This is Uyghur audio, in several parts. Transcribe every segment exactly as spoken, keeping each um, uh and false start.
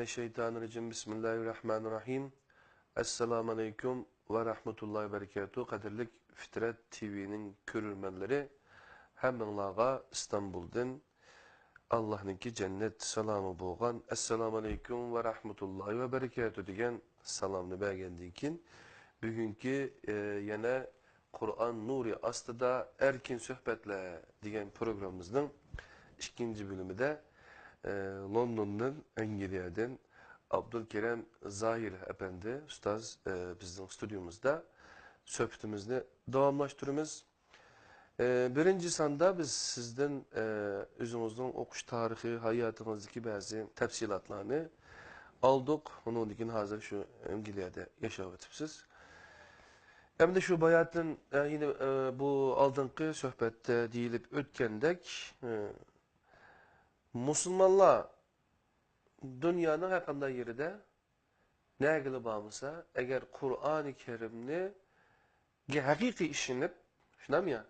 الشيطان الرجيم. بسم الله الرحمن الرحيم. ئەسسالامۇ ئەلەيكۇم ۋە رەھمەتۇللاھى ۋە بەرىكاتۇھ. قەدىرلىك فىترەت تىۋىنىڭ كۆرۈرمەنلىرى، ھەممىڭلارغا ئىستانبۇلدىن ئاللاھنىڭكى جەننەت سالامى بولغان «ئەسسالامۇ ئەلەيكۇم ۋە رەھمەتۇللاھى ۋە بەرىكاتۇھ» دېگەن سالامنى بەرگەندىن كېيىن، بۈگۈنكى، ئە، يەنە «قۇرئان نۇرى ئاستىدا ئەركىن سۆھبەتلەر» دېگەن پروگراممىمىزنىڭ ئىككىنچى بۆلۈمىدە، ئە، لوندوندىن، ئەنگلىيەدىن ئابدۇلكېرەم زاھىر ئەپەندى ئۇستاز، ئە، بىزنىڭ ستۇدىيومىزدا سۆھبىتىمىزنى داۋاملاشتۇرىمىز. ئە، بىرىنچى ساندا بىز سىزدىن، ئە، ئۆزىڭىزنىڭ ئوقۇش تارىخى، ھاياتىڭىزدىكى بەزى تەپسىلاتلارنى ئالدۇق. ئۇنىڭدىن كېيىن ھازىر شۇ ئەنگلىيەدە ياشاۋېتىپسىز. ئەمدى شۇ باياتىن، ئە، يەنە، ئە، بۇ ئالدىنقى سۆھبەتتە دېيىلىپ ئۆتكەندەك، ئە، مۇسۇلمانلار دۇنيانىڭ ھەرقانداق يېرىدە نەگىلا بارمىسا، ئەگەر قۇرئانى كەرىمنى ھەقىقىي ئىشىنىپ، شۇنداقمۇ يا؟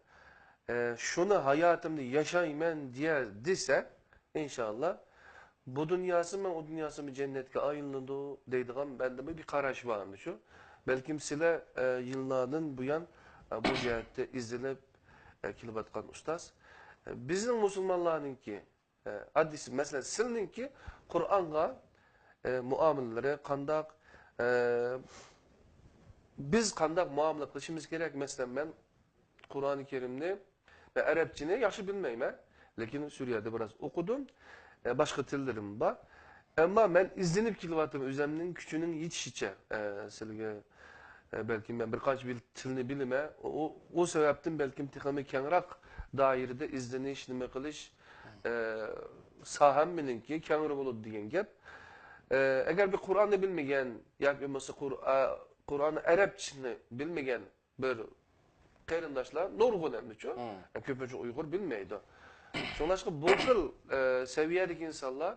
ئە، شۇنى ھاياتىمدا ياشايمەن دېيە، دېسە، ئىنشائاللا، بۇ دۇنياسىمۇ، ئۇ دۇنياسىمۇ جەننەتكە ئايلىنىدۇ دەيدىغان بەندىمۇ بىر قاراش بار ئەمدى شۇ. بەلكىم سىلەر، ئە، يىللاردىن بۇيان، ئە، بۇ جەھەتتە ئىزدىنىپ، ئە، كېلىۋاتقان ئۇستاز. ئە، بىزنىڭ مۇسۇلمانلارنىڭكى ئە، ئاددىيسى، مەسىلەن، سىلىنىڭكى قۇرئانغا، ئە، مۇئامىلىلىرى قانداق؟ ئە، بىز قانداق مۇئامىلە قىلىشىمىز كېرەك؟ مەسىلەن، مەن قۇرئانى كەرىمنى ۋە ئەرەبچىنى ياخشى بىلمەيمەن، لېكىن سۈرىيەدە بىراز ئوقۇدۇم. ئە، باشقا تىللىرىم بار. ئەمما مەن ئىزدىنىپ كېلىۋاتىمەن ئۆزۈمنىڭ كۈچىنىڭ يېتىشىچە، ئە، سىلىگە ئە، بەلكىم مەن بىر قانچە بىل-، تىلنى بىلىمەن. ئۇ، ئۇ سەۋەبتىن بەلكىم تېخىمۇ كەڭرەك دائىرىدە ئىزدىنىش، نېمە قىلىش، ئە، ساھەم مېنىڭكى كەڭرى بولىدۇ دېگەن گەپ. ئە، ئەگەر بىر قۇرئاننى بىلمىگەن ياكى بولمىسا قۇر-، ئە، قۇرئان ئەرەبچىسىنى بىلمىگەن بىر قېرىنداشلار نۇرغۇن ئەمدىچۇ. مم. ئە، كۆپىنچە ئۇيغۇر بىلمەيدۇ. شۇڭلاشقا بۇ خىل، ئە، سەۋىيەدىكى ئىنسانلار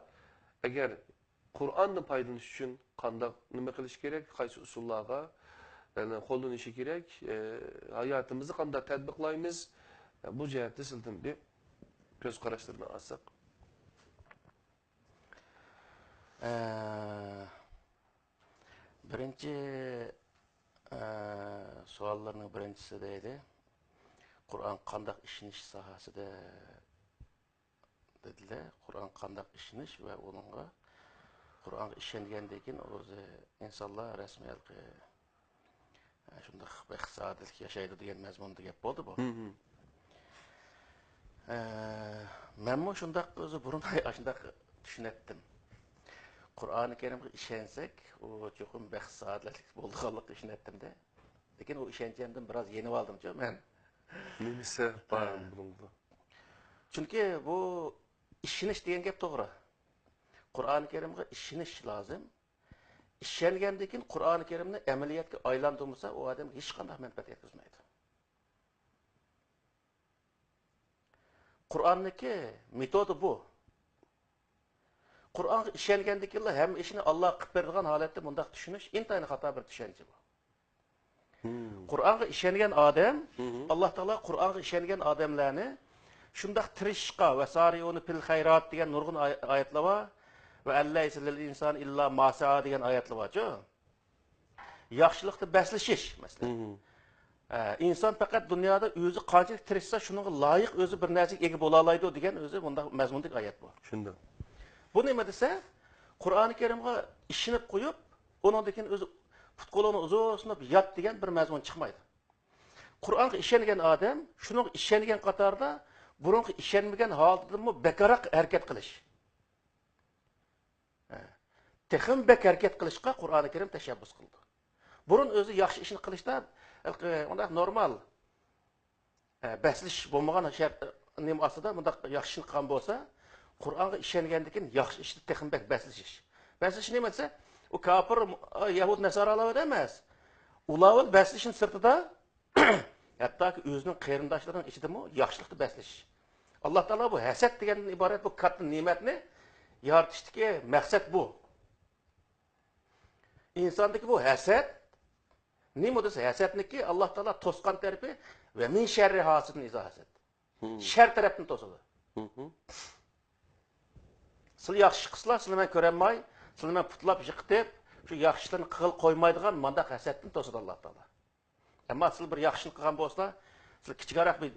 ئەگەر قۇرئاندىن پايدىلىنىش ئۈچۈن قانداق، نېمە قىلىش كېرەك؟ قايسى ئۇسۇللارغا، يەنى قوللىنىشى كېرەك؟ ئە، ھاياتىمىزدا قانداق تەتبىقلايمىز؟ بۇ جەھەتتە سىلىدىن بىر كۆز قاراشلىرىنى ئالساق. ئە، بىرىنچى، ئە، سوئاللارنىڭ بىرىنچىسى دەيدۇ، قۇرئان قانداق ئىشىنىش ساھەسىدە دېدىلە، قۇرئان قانداق ئىشىنىش ۋە ئۇنىڭغا، قۇرئانغا ئىشەنگەندىن كېيىن ئۆزى ئىنسانلار رەسمىي ھېلىقى، ئە، شۇنداق بەخت سائادەتلىك ياشايدۇ دېگەن مەزمۇندا گەپ بولدى بۇ. مم. ئە، مەنمۇ شۇنداق ئۆزى بۇرۇن ئاشۇنداق چۈشىنەتتىم. قۇرئانى كەرىمگە ئىشەنسەك، ئۇ چوقۇم بەخت سائادەتلىك بولىدىغانلىقىغا ئىشىنەتتىمدە. لېكىن ئۇ ئىشەنچىمدىن بىراز يېنىۋالدىمچۇ مەن. نېمە سەۋەب بار ھە. بۇنىڭدا؟ چۈنكى بۇ ئىشىنىش دېگەن گەپ توغرا. قۇرئانى كەرىمگە ئىشىنىش لازىم. ئىشەنگەندىن كېيىن قۇرئانى كەرىمنى ئەمەلىيەتكە ئايلاندۇرمىسا، ئۇ ئادەمگە ھېچقانداق مەنپەئەت يەتكۈزمەيدۇ. قۇرئاننىڭكى مېتودى بۇ. قۇرئانغا ئىشەنگەندىكىنلا ھەممە ئىشنى ئاللاغا قىلىپ بېرىدىغان ھالەتتە مۇنداق چۈشىنىش ئىنتايىن خاتا بىر چۈشەنچە بۇ. مم. قۇرئانغا ئىشەنگەن ئادەم، مم. ئاللا تائالا قۇرئانغا ئىشەنگەن ئادەملەرنى شۇنداق تىرىشىشقا، «ۋەسارىئۇ فىل خەيرات» دېگەن نۇرغۇن ئاي-، ئايەتلەر بار. «ۋە ئەن لەيسە لىل ئىنسانى ئىللا ما سەئا» دېگەن ئايەتلەر بارچۇ. ياخشىلىقتا بەسلىشىش، مەسىلەن. مم. ئە، ئىنسان پەقەت دۇنيادا ئۆزى قانچىلىك تىرىشسا، شۇنىڭغا لايىق ئۆزى بىر نەرسىگە ئىگە بولالايدۇ دېگەن ئۆزى مۇنداق مەزمۇندىكى ئايەت بۇ. چۈشەندىم. بۇ نېمە دېسە، قۇرئانى كەرىمغا ئىشىنىپ قويۇپ، ئۇنىڭدىن كېيىن ئۆزى پۇت-قولىنى ئۇزۇن سۇنۇپ يات دېگەن بىر مەزمۇن چىقمايدۇ. قۇرئانغا ئىشەنگەن ئادەم شۇنىڭغا ئىشەنگەن قاتاردا بۇرۇنقى ئىشەنمىگەن ھالىتىدىنمۇ بەكرەك ھەرىكەت قىلىش. ھە. تېخىمۇ بەك ھەرىكەت قىلىشقا قۇرئانى كەرىم تەشەببۇس قىلىدۇ. بۇرۇن ئۆزى ياخشى ئىشنى قىلىشتا، ھېلىقى، ئۇنداق نورمال، ھە، بەسلىشىش بولمىغان شەرت، نېمە ئاستىدا مۇنداق ياخشى ئىشنى قىلغان بولسا، قۇرئانغا ئىشەنگەندىن كېيىن ياخشى ئىشتا تېخىمۇ بەك بەسلىشىش. بەسلىشىش نېمە دېسە، ئۇ كاپىر، يەھۇد، نەسارالار ئەمەس. ئۇلار بىلەن بەسلىشىشنىڭ سىرتىدا، ھەتتاكى ئۆزىنىڭ قېرىنداشلىرىنىڭ ئىچىدىمۇ ياخشىلىقتا بەسلىشىش. ئاللا تائالا بۇ ھەسەت دېگەندىن ئىبارەت بۇ كاتتا نېمەتنى يارىتىشتىكى مەقسەت بۇ. ئىنساندىكى بۇ ھەسەت، نېمە دېسە، ھەسەتنىكى ئاللا تائالا توسقان تەرىپى، «ۋە مىن شەررى ھاسىدىن ئىزا ھەسەد». مم. شەر تەرەپتىن توسىدۇ. مم. سىلەر ياخشى قىلسىلا، سىلەرنى مەن كۆرەلمەي، سىلەرنى مەن پۇتلاپ يىقىتىپ، شۇ ياخشى ئىشلارنى قىلغىلى قويمايدىغان مانداق ھەسەتتىن توسىدۇ ئاللا تائالا. ئەمما سىلەر بىر ياخشى ئىشنى قىلغان بولسىلا، سىلەر كىچىكرەك بىر،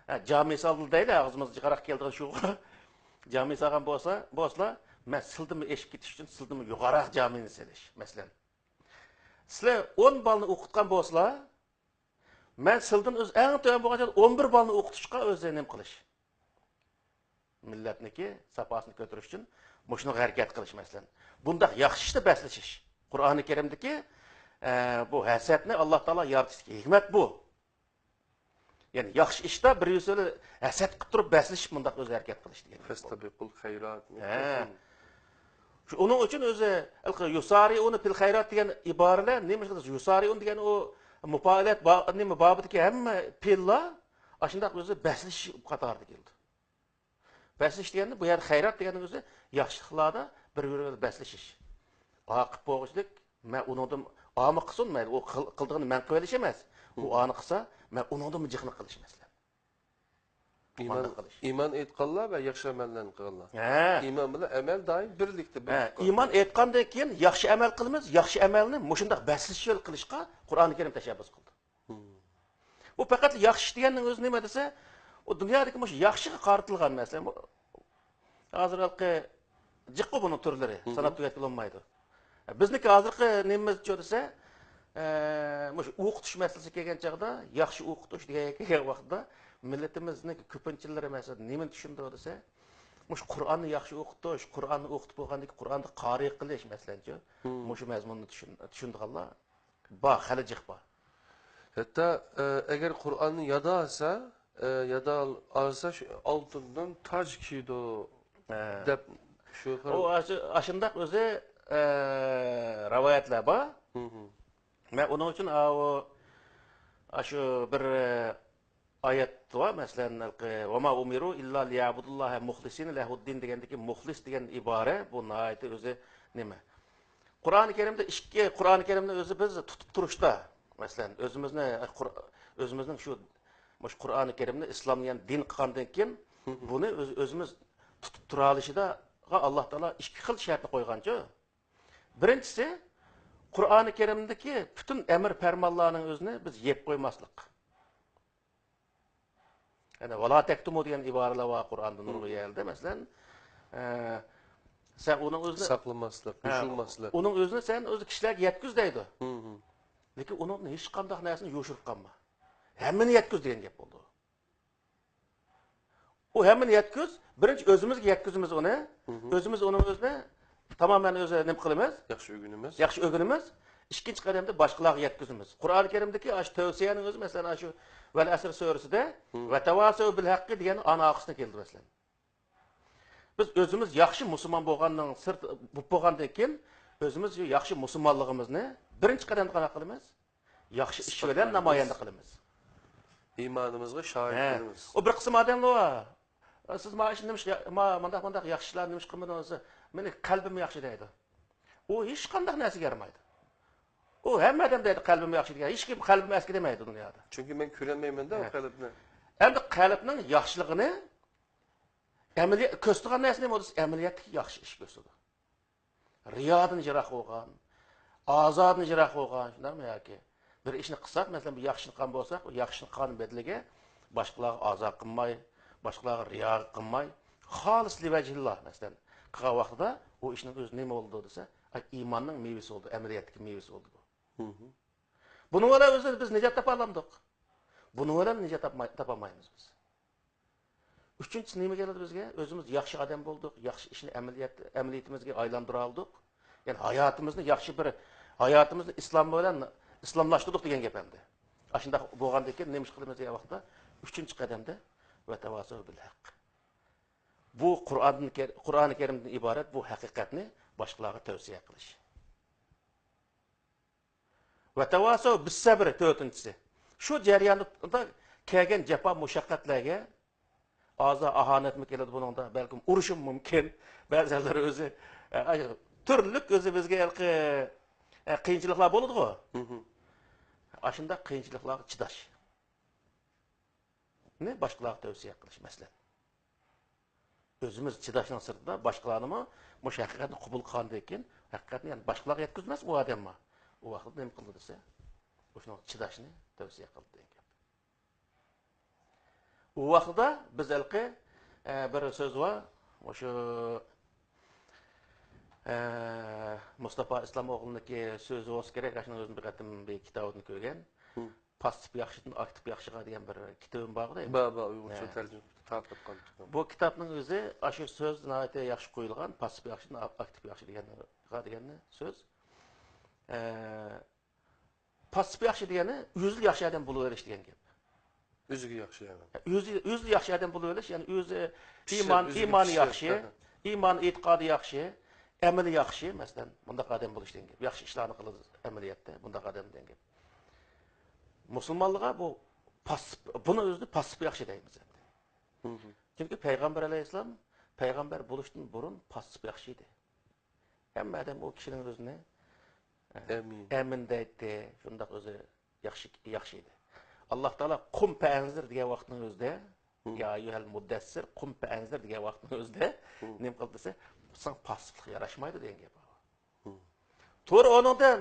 ھە، جامى سالدى دەيلى، ئاغزىمىزغا جىقراق كېلىدىغان شۇغۇ. جامى سالغان بولسا، بولسىلا، مەن سىلدىنمۇ ئېشىپ كېتىش ئۈچۈن سىلدىنمۇ يۇقىرىراق جامىنى سېلىش، مەسىلەن. سىلەر ئون بالىنى ئوقۇتقان بولسىلا، مەن سىلدىن ئۆز ئەڭ تۆۋەن بولغان چاغدا ئون بىر بالىنى ئوقۇتۇشقا ئۆزى نېمە قىلىش. مىللەتنىكى ساپاسىنى كۆتۈرۈش ئۈچۈن مۇشۇنىڭغا ھەرىكەت قىلىش، مەسىلەن. بۇنداق ياخشى ئىشتا بەسلىشىش. قۇرئانى كەرىمدىكى، ئە، بۇ ھەسەتنى ئاللا تائالا يارىتىشتىكى ھېكمەت بۇ. يەنى ياخشى ئىشتا بىر بىرسى بىلەن ھەسەت قىلىپ تۇرۇپ بەسلىشىش، مۇنداق ئۆزى ھەرىكەت قىلىش دېگەن گەپ بولىدۇ. فەستەبىقۇل خەيرات. ھە. شۇ، ئۇنىڭ ئۈچۈن ئۆزى، ھېلىقى يۇسارىئۇنى پىل خەيرات دېگەن ئىبارىلەر نېمە؟ يۇسارىئۇن دېگەن ئۇ مۇپائىلەت با-، نېمە بابىدىكى ھەممە پېئىللار ئاشۇنداق ئۆزى بەسلىشىش قاتارىدا كېلىدۇ. بەسلىشىش دېگەندە، بۇ يەردە خەيرات دېگەننىڭ ئۆزى ياخشىلىقلاردا بىر-بىرى بىلەن بەسلىشىش. ئاقىپ بولغۇچىلىك، مەن ئۇنىڭدىن ئامى قىلسۇن، مەيلى، ئۇ قىل-، قىلىدىغىنى مەن قىلىۋېلىش ئەمەس. ئۇ ئانى قىلسا، مەن ئۇنىڭدىنمۇ جىقنى قىلىش، مەسىلەن. ئىمان، ئامانلىق قىلىش. ئىمان ئېيتقانلار ۋە ياخشى ئەمەللەرنى قىلغانلار. ھە. ئىمان بىلەن ئەمەل دائىم بىرلىكتە، ھە، بىرلىكتە. ئىمان ئېيتقاندىن كېيىن ياخشى ئەمەل قىلىمىز، ياخشى ئەمەلنى مۇشۇنداق بەسلىشىش ئارقىلىق قىلىشقا قۇرئانى كەرىم تەشەببۇس قىلدى. مم. بۇ پەقەت ياخشى دېگەننىڭ ئۆزى نېمە دېسە، ئۇ دۇنيادىكى مۇشۇ ياخشىغا قارىتىلغان، مەسىلەن، بۇ ھازىر ھېلىقى جىققۇ بۇنىڭ تۈرلىرى، مم، ساناپ تۈگەتكىلى بولمايدۇ. بىزنىڭكى ھازىرقى نېمىمىزچۇ دېسە، ئە، مۇشۇ ئوقۇتۇش مەسىلىسىگە كەلگەن چاغدا، ياخشى ئوقۇتۇش دېگەن، كەلگەن ۋاقىتتا، مىللىتىمىزنىڭ كۆپىنچىلىرى، مەسىلەن، نېمىنى چۈشىنىدۇ دېسە، مۇشۇ قۇرئاننى ياخشى ئوقۇتۇش، قۇرئاننى ئوقۇتۇپ بولغاندىن كېيىن قۇرئاندا قارىي قىلىش، مەسىلەنچۇ، مم، مۇشۇ مەزمۇننى چۈشىن-، چۈشىنىدىغانلار بار، خېلى جىق بار. ھەتتا، ئە، ئەگەر قۇرئاننى يادالىسا، ئە، يادالىسا شۇ ئالتۇندىن تاج كىيىدۇ، ھە، دەپ شۇ خىل. ئۇ ئاشۇ-، ئاشۇنداق ئۆزى، ئە، رىۋايەتلەر بار. ھىم، ھىم. مەن ئۇنىڭ ئۈچۈن ئاۋۇ، ئاشۇ بىر، ئە، ئايەت بار، مەسىلەن، ھېلىقى، «وما أمروا إلا ليعبدوا الله مخلصين له الدين» دېگەندىكى مۇخلىس دېگەن ئىبارە، بۇ ناھايىتى ئۆزى نېمە؟ قۇرئانى كەرىمدە ئىككى، قۇرئانى كەرىمنى ئۆزى بىز تۇتۇپ تۇرۇشتا، مەسىلەن، ئۆزىمىزنى، قۇر-، ئۆزىمىزنىڭ شۇ، مۇشۇ قۇرئانى كەرىمنى ئىسلامنى يەنى دىن قىلغاندىن كېيىن، بۇنى ئۆز-، ئۆزىمىز تۇتۇپ تۇرالىشىدا ئاللا تائالا ئىككى خىل شەرتنى قويغانچۇ. بىرىنچىسى، قۇرئانى كەرىمدىكى پۈتۈن ئەمىر پەرمانلارنىڭ ئۆزىنى بىز يەپ قويماسلىق. يەنى، «ۋالا تەكتۇمۇ» دېگەن ئىبارىلەر بار قۇرئاندا نۇرغۇن يەردە، مەسىلەن، ئە، سەن ئۇنىڭ ئۆزىنى ساقلىماسلىق، ھە، يوشۇرماسلىق. ئۇنىڭ ئۆزىنى سەن ئۆزى كىشىلەرگە يەتكۈز دەيدۇ. لېكىن ئۇنىڭدىن ھېچقانداق نەرسىنى يوشۇرۇپ قالما. ھەممىنى يەتكۈز دېگەن گەپ بولىدۇ. ئۇ ھەممىنى يەتكۈز، بىرىنچى ئۆزىمىزگە يەتكۈزىمىز ئۇنى. مم. ئۆزىمىز ئۇنىڭ ئۆزىنى تامامەن ئۆزى نېمە قىلىمىز؟ ياخشى ئۆگىنىمىز. ياخشى ئۆگىنىمىز. ئىككىنچى قەدەمدە باشقىلارغا يەتكۈزىمىز. قۇرئانى كەرىمدىكى ئاشۇ تەۋسىيەنىڭ ئۆزى، مەسىلەن، ئاشۇ ۋەل ئەسر سۈرىسىدە، مم، «ۋەتەۋاسەۋ بىل ھەققى» دېگەن ئانا ئارقىسىدىن كېلىدۇ، مەسىلەن. بىز ئۆزىمىز ياخشى مۇسۇلمان بولغاننىڭ سىرت-، بولۇپ بولغاندىن كېيىن، ئۆزىمىز ياخشى مۇسۇلمانلىقىمىزنى بىرىنچى قەدەمدە قانداق قىلىمىز؟ ياخشى ئىش بىلەن نامايەندە قىلىمىز. ئىمانىمىزغا شاھىت، ھە، بولىمىز. ئۇ بىر قىسىم ئادەملەر بار، «سىز ما ئىشنى نېمىش، ما مۇنداق، مۇنداق ياخشى ئىشلارنى نېمىش قىلمىدىڭىز؟» دېسە، «مېنىڭ قەلبىم ياخشى» دەيدۇ. ئۇ ھېچقانداق نەرسىگە يارىمايدۇ. ئۇ ھەممە ئادەم دەيدۇ، «قەلبىم ياخشى» دېگەن. ھېچكىم قەلبىم ئەسكى دېمەيدۇ دۇنيادا. چۈنكى مەن كۆرەلمەيمەن-دە ئۇ، ھە، قەلبنى. ئەمدى قەلبنىڭ ياخشىلىقىنى ئەمەلىيەت، كۆرسىتىدىغان نەرسە نېمە بولسا، ئەمەلىيەتتىكى ياخشى ئىش كۆرسىتىدۇ. رىيادىن يىراق بولغان، ئازادىن يىراق بولغان، شۇنداقمۇ ياكى؟ بىر ئىشنى قىلساق، مەسىلەن، بىر ياخشى ئىشنى قىلغان بولساق، ئۇ ياخشى ئىشنى قىلغان بەدىلىگە باشقىلارغا ئازا قىلماي، باشقىلارغا رىيا قىلماي، خالىس لىۋەجھىللا، مەسىلەن، قىلغان ۋاقتىدا ئۇ ئىشنىڭ ئۆزى نېمە بولىدۇ دېسە، ئاي، ئىماننىڭ مېۋىسى بولىدۇ، ئەمەلىيەتتىكى مېۋىسى بولىدۇ بۇ. مم. بۇنىڭ بىلەن ئۆزى بىز نىجات تاپالامدۇق؟ بۇنىڭ بىلەن نىجات تاپماي-، تاپالمايمىز بىز. ئۈچىنچىسى نېمە كېلىدۇ بىزگە؟ ئۆزىمىز ياخشى ئادەم بولدۇق، ياخشى ئىشنى ئەمەلىيەت-، ئەمەلىيىتىمىزگە ئايلاندۇرالدۇق. يەنى ھاياتىمىزنى ياخشى بىر، ھاياتىمىزنى ئىسلام بىلەن ئىسلاملاشتۇردۇق دېگەن گەپ ئەمدى. ئاشۇنداق بولغاندىن كېيىن نېمە ئىش قىلىمىز دېگەن ۋاقىتتا، ئۈچىنچى قەدەمدە، «ۋەتەۋاسەۋ بىل ھەق». بۇ قۇرئاندىن كەر-، قۇرئانى كەرىمدىن ئىبارەت بۇ ھەقىقەتنى باشقىلارغا تەۋسىيە قىلىش. ۋەتەۋاسەۋ بىسسەبرى، تۆتىنچىسى. شۇ جەرياندا كەلگەن جاپا مۇشەققەتلەرگە ئازا ئاھانەتمۇ كېلىدۇ بۇنىڭدا، بەلكىم ئۇرۇشمۇ مۇمكىن. بەزىلەر ئۆزى، ئە، ئاي، تۈرلۈك ئۆزى بىزگە ھېلىقى، ئە، قىيىنچىلىقلار بولىدىغۇ. مم. ئاشۇنداق قىيىنچىلىقلارغا چىداش. نى باشقىلارغا تەۋسىيە قىلىش، مەسىلەن. ئۆزىمىز چىداشنىڭ سىرتىدا باشقىلارنىمۇ مۇشۇ ھەقىقەتنى قوبۇل قىلغاندىن كېيىن، ھەقىقەتنى يەنە باشقىلارغا يەتكۈزمەس ئۇ ئادەممۇ. ئۇ ۋاقىتتا نېمە قىلدى دېسە، ئۇ شۇنىڭغا چىداشنى تەۋسىيە قىلدى دېگەن گەپ. ئۇ ۋاقىتتا بىز ھېلىقى، ئە، بىر سۆز بار، مۇشۇ، ئە، مۇستاپا ئىسلام ئوغلىنىڭكى سۆزى بولسا كېرەك، ئاشۇنىڭ ئۆزىنى بىر قېتىم بىر كىتابىدىن كۆرگەن. ھىم. پاسسىپ ياخشىدىن ئاكتىپ ياخشىغا دېگەن بىر كىتابىم بار ئىدى. بار، بار، ئۇيغۇرچە ھە. تەرجىمە تارتىپ قالدى. بۇ كىتابنىڭ ئۆزى ئاشۇ سۆز ناھايىتى ياخشى قويۇلغان، پاسسىپ ياخشىدىن ئاكتىپ ياخشى دېگەن، دېگەن سۆز. ئە، پاسسىپ ياخشى دېگەنى ئۆزى ياخشى ئادەم بولۇۋېرىش دېگەن گەپ. ئۆزىگە ياخشى ئادەم. ئۆزى، ئۆزى ياخشى ئادەم بولۇۋېرىش، يەنى ئۆزى كىشىلەر ئىمان، ئۆزىگە ئىمانى كىشىلەر، ياخشى، ھە، ھە. ئىمان ئېتىقادى ياخشى، ئەمىلى ياخشى، مەسىلەن، مۇنداق ئادەم بولۇش دېگەن گەپ. ياخشى ئىشلارنى قىلىدۇ ئەمەلىيەتتە، بۇنداق ئادەم دېگەن گەپ. مۇسۇلمانلارغا بۇ پاسسىپ، بۇنى ئۆزىنى پاسسىپ ياخشى دەيمىز ئەمدى. ھىم. چۈنكى پەيغەمبەر ئەلەيھىسسالام پەيغەمبەر بولۇشتىن بۇرۇن پاسسىپ ياخشى ئىدى. ھەممە ئادەم ئۇ كىشىنىڭ ئۆزىنى، ئە، ئەمىن. ئەمىن دەيتتى، شۇنداق ئۆزى ياخشى، ياخشى ئىدى. ئاللاھ تائالا «قۇم پەئەنزىر» دېگەن ۋاقىتنىڭ ئۆزىدە، ھىم. «يا ئەييۇھەل مۇددەسسىر، قۇم پەئەنزىر» دېگەن ۋاقىتنىڭ ئۆزىدە ھىم. نېمە قىلدى دېسە، ساڭا پاسسىپلىق ياراشمايدۇ دېگەن گەپ. ھىم. توغرا، ئۇنىڭدىن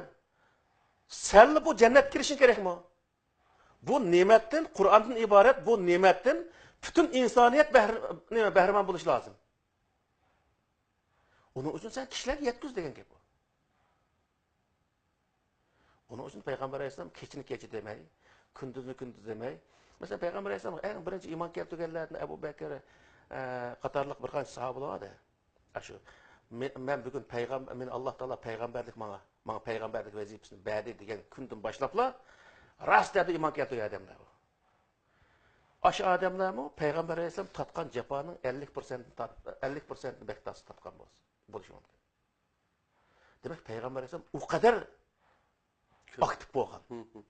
سەنلا بۇ جەننەتكە كىرىشىڭ كېرەكمۇ؟ بۇ نېمەتتىن، قۇرئاندىن ئىبارەت بۇ نېمەتتىن پۈتۈن ئىنسانىيەت بەھر-، نېمە، بەھرىمەن بولۇشى لازىم. ئۇنىڭ ئۈچۈن سەن كىشىلەرگە يەتكۈز دېگەن گەپ ئۇ. ئۇنىڭ ئۈچۈن پەيغەمبەر ئەلەيھىسسالام كېچىنى كېچە دېمەي، كۈندۈزنى كۈندۈز دېمەي. مەسىلەن، پەيغەمبەر ئەلەيھىسسالامغا ئەڭ بىرىنچى ئىمان كەلتۈرگەنلەردىن ئەبۇ بەكىر، ئە، قاتارلىق بىر قانچە ساھابىلەر بار ئىدى. ئاشۇ، مەن، مەن بۈگۈن پەيغەم-، مېنى ئاللاھ تائالا پەيغەمبەرلىك ماڭا، ماڭا پەيغەمبەرلىك ۋەزىپىسىنى بەردى دېگەن كۈندىن باشلاپلا راست دەردە ئىمان كەلتۈرگەن ئادەملەر بۇ. ئاشۇ ئادەملەرمۇ پەيغەمبەر ئەلەيھىسسالام تارتقان جاپانىڭ ئەللىك پىرسەنتىنى تارت-، ئەللىك پىرسەنتىنى بەك تارتقان بولسا، بولۇشى مۇمكىن. دېمەك، پەيغەمبەر ئەلەيھىسسالام ئۇ قەدەر كۆپ. ئاكتىپ بولغان. ھىم، ھىم.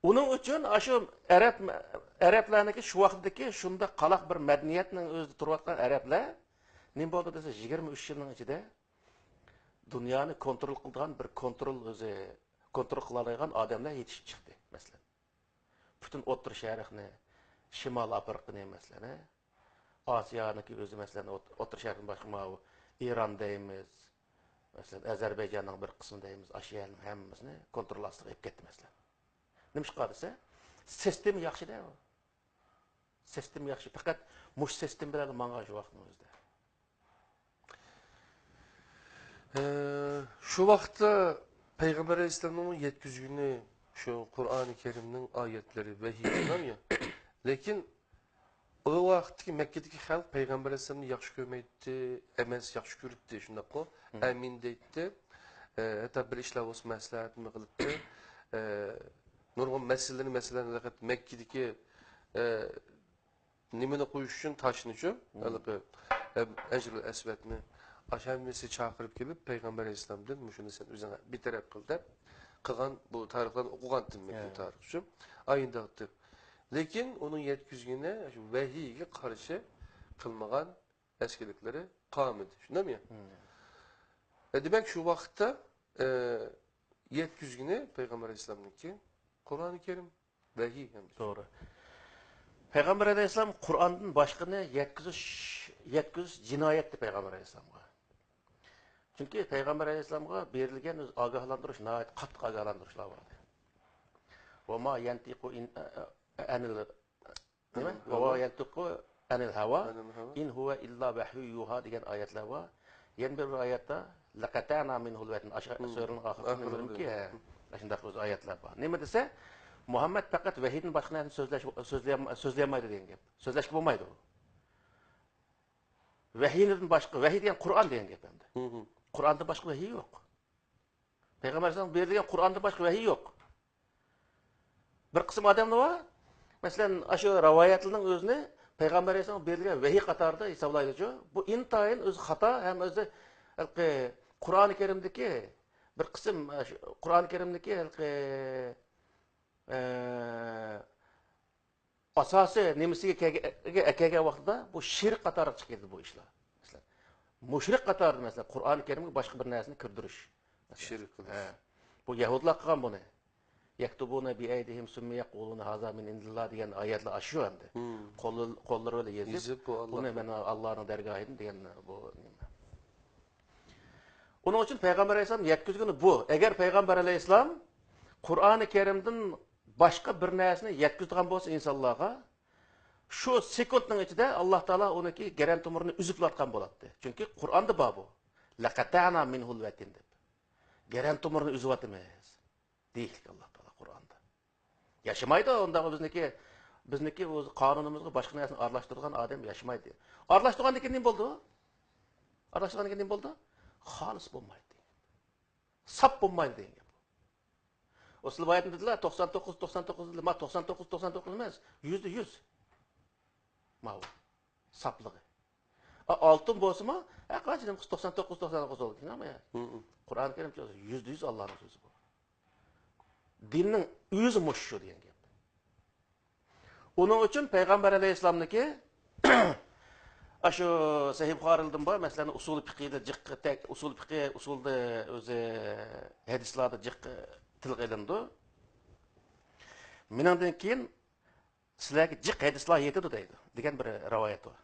ئۇنىڭ ئۈچۈن ئاشۇ ئەرەب، ئەرەبلەرنىڭكى شۇ ۋاقىتتىكى شۇنداق قالاق بىر مەدەنىيەتنىڭ ئۆزىدە تۇرۇۋاتقان ئەرەبلەر نېمە بولدى دېسە، يىگىرمە ئۈچ يىلنىڭ ئىچىدە دۇنيانى كونترول قىلىدىغان بىر كونترول ئۆزى، كونترول قىلالايدىغان ئادەملەر يېتىشىپ چىقتى، مەسىلەن. پۈتۈن ئوتتۇرا شەرقنى، شىمال ئافرىقىنى، مەسىلەن، ئاسىيانىڭكى ئۆزى، مەسىلەن، ئوت-، ئوتتۇرا شەرقتىن باشقا ماۋۇ ئىران دەيمىز، مەسىلەن، ئەزەربەيجاننىڭ بىر قىسمى دەيمىز، ئاشۇ يەرنىڭ ھەممىسىنى كونترول ئاستىغا ئېلىپ كەتتى، مەسىلەن. نېمىشقا دېسە، سىستېما ياخشىدە ئۇ. سىستېما ياخشى، پەقەت مۇشۇ سىستېما بىلەن ماڭغان شۇ ۋاقىتنىڭ ئۆزىدە. ئە، شۇ ۋاقىتتا پەيغەمبەر ئەلەيھىسسالامنىڭ يەتكۈزگىنى شۇ قۇرئانى كەرىمنىڭ ئايەتلىرى، ۋەھىي دېگەن يا. لېكىن ئۇ ۋاقىتتىكى مەككىدىكى خەلق پەيغەمبەر ئەلەيھىسسالامنى ياخشى كۆرمەيتتى، ئەمەس، ياخشى كۆرۈپتۇ، شۇنداققۇ؟ مم. ئەمىن دەيتتى. ئە، ھەتتا بىر ئىشلار بولسا مەسلىھەتمۇ قىلىپتۇ. ئە، نۇرغۇن مەسىلىلەرنى، مەسىلەن، مەككىدىكى، ئە، نېمىنى قويۇش ئۈچۈن تاشنىچۇ، مم. ھېلىقى، ئە، ھەجرۇل ئەسۋەدنى ئاشۇ ھەممىسى چاقىرىپ كېلىپ، پەيغەمبەر ئەلەيھىسسالامدىن مۇشۇنى سەن ئۆزۈڭ بىتەرەپ قىل دەپ قىلغان بۇ تارىخلارنى ئوقۇغانتىم مەن ھە. تارىخچۇ. ئاينداقتىپ. لېكىن ئۇنىڭ يەتكۈزگىنى شۇ ۋەھىيگە قارشى قىلمىغان ئەسكىلىكلىرى قالمىدى. شۇنداقمۇ؟ مم. ئە، دېمەك، شۇ ۋاقىتتا، ئە، يەتكۈزگىنى پەيغەمبەر ئەلەيھىسسالامنىڭكى قۇرئانى كەرىم. ۋەھىي ھەم. توغرا. پەيغەمبەر ئەلەيھىسسالام قۇرئاندىن باشقىنى يەتكۈزۈش، يەتكۈزۈش جىنايەتتى پەيغەمبەر ئەلەيھىسسالامغا. چۈنكى پەيغەمبەر ئەلەيھىسسالامغا بېرىلگەن ئۆزى ئاگاھلاندۇرۇش، ناھايىتى قاتتىق ئاگاھلاندۇرۇشلار بار. ۋە ما يەنتىقۇ ئىن-، ئەنىل، نېمە؟ ھەۋا. ۋە ما يەنتىقۇ ئەنىل ھەۋا، ئەنىل ھەۋا. ئىن ھۇۋە ئىللا ۋەھيۇ يۇھا دېگەن ئايەتلەر بار. يەنە بىر، بىر ئايەتتە، لەقەتەنا مىنھۇل ۋەتىن. ئاشۇ مم. سۈرىنىڭ ئاخىرقى ئاخىرقى نېمىدىكى، ھە، ئاشۇنداق ئۆزى ئايەتلەر بار. نېمە دېسە، مۇھەممەد پەقەت ۋەھىيدىن باشقا نەرسىنى سۆزلەش، سۆزلىيەلمە-، سۆزلىيەلمەيدۇ دېگەن گەپ. سۆزلەشكە بولمايدۇ. ۋەھىيدىن باشقا، ۋەھىي دېگەن قۇرئان دېگەن گەپ ئەمدى. مم. قۇرئاندىن باشقا ۋەھىي يوق. پەيغەمبەر ئەلەيھىسسالامغا بېرىلگەن قۇرئاندىن باشقا ۋەھىي يوق. بىر قىسىم ئادەملەر بار، مەسىلەن، ئاشۇ رىۋايەتلەرنىڭ ئۆزىنى پەيغەمبەر ئەلەيھىسسالامغا بېرىلگەن ۋەھىي قاتارىدا ھېسابلايدۇچۇ. بۇ ئىنتايىن ئۆزى خاتا ھەم ئۆزى ھېلىقى قۇرئانى كەرىمدىكى بىر قىسىم، ئاشۇ قۇرئانى كەرىمدىكى ھېلىقى، ئە، ئاساسىي نېمىسىگە كەلگە-، ئەكەلگەن ۋاقتىدا بۇ شىرك قاتارىغا چىقىپ كېتىدۇ بۇ ئىشلار. مەسىلەن، مۇشرىك قاتارىدا، مەسىلەن، قۇرئانى كەرىمگە باشقا بىر نەرسىنى كىردۈرۈش. شىرك قىلىش. ھە. بۇ يەھۇدلار قىلغان بۇنى. يەكتۇبۇنە بىئەيدىھىم سۈممە يەقۇلۇنە ھازا مىن ئىندىللا دېگەن ئايەتلەر ئاشۇ ئەمدى. قوللىرى بىلەن يېزىپ، بۇنى مەن ئاللانىڭ دەرگاھىدىن دېگەن بۇ نېمە. ئۇنىڭ ئۈچۈن پەيغەمبەر ئەلەيھىسسالام يەتكۈزگىنى بۇ. ئەگەر پەيغەمبەر ئەلەيھىسسالام قۇرئانى كەرىمدىن باشقا بىر نەرسىنى يەتكۈزىدىغان بولسا ئىنسانلارغا، شۇ سېكۇنتنىڭ ئىچىدە ئاللا تائالا ئۇنىڭكى گەرەن تومۇرىنى ئۈزۈپلا ئاتقان بولاتتى. چۈنكى قۇرئاندا بار بۇ. لەقەتەنا مىنھۇل ۋەتىن دەپ. گەرەن تومۇرىنى ئۈزۈۋاتىمىز. دېيىشلىك ئاللا تائالا قۇرئاندا. ياشىمايدۇ، ئۇنداق بىزنىكى، بىزنىكى ئۆز قانۇنىمىزغا باشقا نەرسىنى ئارىلاشتۇرىدىغان ئادەم ياشىمايدۇ. ئارىلاشتۇرغاندىن كېيىن نېمە بولدى؟ ئارىلاشتۇرغاندىن كېيىن نېمە بولدى؟ خالىس بولمايدۇ دېگەن. ساپ بولمايدۇ دېگەن گەپ. ئۇ رىۋايەتنى دېدىلە، توقسان توققۇز، توقسان توققۇز دېدىلە. ما توقسان توققۇز، توقسان توققۇز ئەمەس، يۈزدە يۈز. ماۋۇ. ساپلىقى. ئا، ئالتۇن بولسىمۇ، ھە، قانچە نېمە قىلسا توقسان توققۇز، توقسان توققۇز بولىدۇ، ئەمما يا. قۇرئان كەرىم يۈزدە يۈز ئاللانىڭ سۆزى بۇ. دىننىڭ ئۆزى مۇشۇ شۇ دېگەن گەپ. ئۇنىڭ ئۈچۈن پەيغەمبەر ئەلەيھىسسالامنىڭكى ئاشۇ سەھىھ بۇخارىدىن بار، مەسىلەن، ئۇسۇل پىقىدا جىق، تەك-، ئۇسۇل پىقى، ئۇسۇلدا ئۆزى ھەدىسلاردا جىق تىلغا ئېلىنىدۇ. مېنىڭدىن كېيىن سىلەرگە جىق ھەدىسلار يېتىدۇ دەيدۇ، دېگەن بىر رىۋايەت بار.